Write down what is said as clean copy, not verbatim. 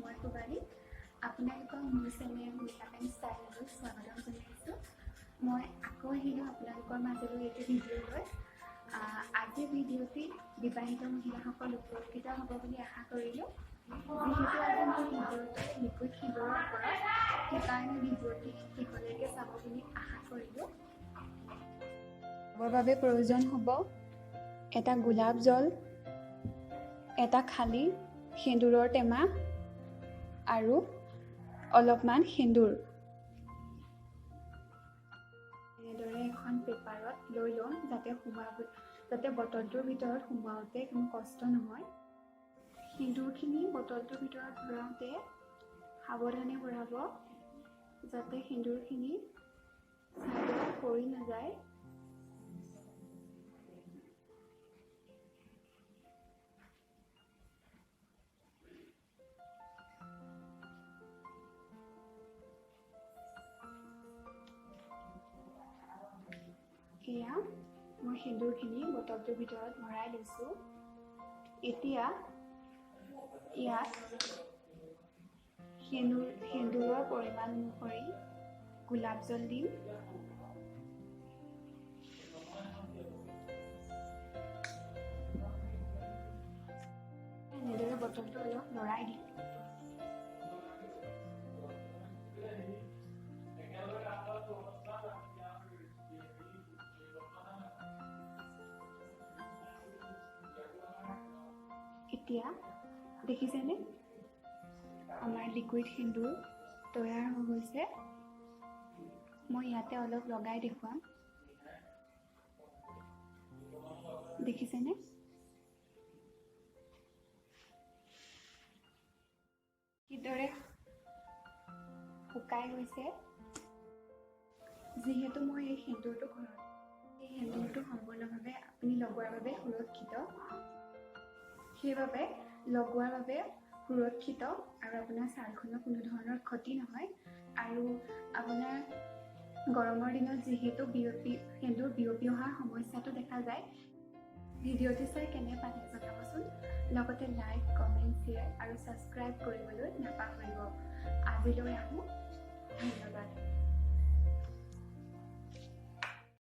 মই পূবালী, আপোনালোকক মোৰ চেনেল মেকআপ এণ্ড ষ্টাইললৈ স্বাগতম জনাইছোঁ। মই আকৌ আহিলোঁ আপোনালোকৰ মাজলৈ এইটো ভিডিঅ' লৈ। আজিৰ ভিডিঅ'টি বিবাহিত মহিলাসকল উপকৃত হ'ব বুলি আশা কৰিলোঁ। যিহেতু আজি মোৰ ভিডিঅ'টো লিকুইড সেন্দুৰৰ ওপৰত, সেইকাৰণে ভিডিঅ'টি শেষলৈকে চাব বুলি আশা কৰিলোঁ। বাবে প্ৰয়োজন হ'ব এটা গোলাপ জল, এটা খালী সেন্দুৰৰ টেমা আৰু অলপমান সেন্দুৰ। এনেদৰে এখন পেপাৰত লৈ ল'ম, যাতে বটলটোৰ ভিতৰত সোমোৱাওঁতে কোনো কষ্ট নহয়। সেন্দুৰখিনি বটলটোৰ ভিতৰত ভৰাওঁতে সাৱধানে ভৰাব, যাতে সেন্দুৰখিনি ছাইডত পৰি নাযায়। এয়া মই সেন্দুৰখিনি বটলটোৰ ভিতৰত ভৰাই লৈছোঁ। এতিয়া ইয়াত সেন্দুৰৰ পৰিমাণ অনুসৰি গোলাপ জল দিম। এনেদৰে বটলটো অলপ লৰাই দিম। এতিয়া দেখিছেনে, আমাৰ লিকুইড সেন্দুৰ তৈয়াৰ হৈ গৈছে। মই ইয়াতে অলপ লগাই দেখুৱাম। দেখিছেনে? কিদৰে শুকাই গৈছে। যিহেতু মই এই সেন্দুৰটো ঘৰত, এই সেন্দুৰটো সম্পূৰ্ণভাৱে আপুনি লগোৱাৰ বাবে সুৰক্ষিত, সেইবাবে লগোৱাৰ বাবে সুৰক্ষিত আৰু আপোনাৰ ছালখনৰ কোনো ধৰণৰ ক্ষতি নহয়। আৰু আপোনাৰ গৰমৰ দিনত যিহেতু সেন্দুৰ বিয়পি অহাৰ সমস্যাটো দেখা যায়। ভিডিঅ'টো চাই কেনে পালে জনাবচোন। লগতে লাইক, কমেণ্ট, শ্বেয়াৰ আৰু ছাবস্ক্ৰাইব কৰিবলৈ নাপাহৰিব। আজিলৈ আহোঁ, ধন্যবাদ।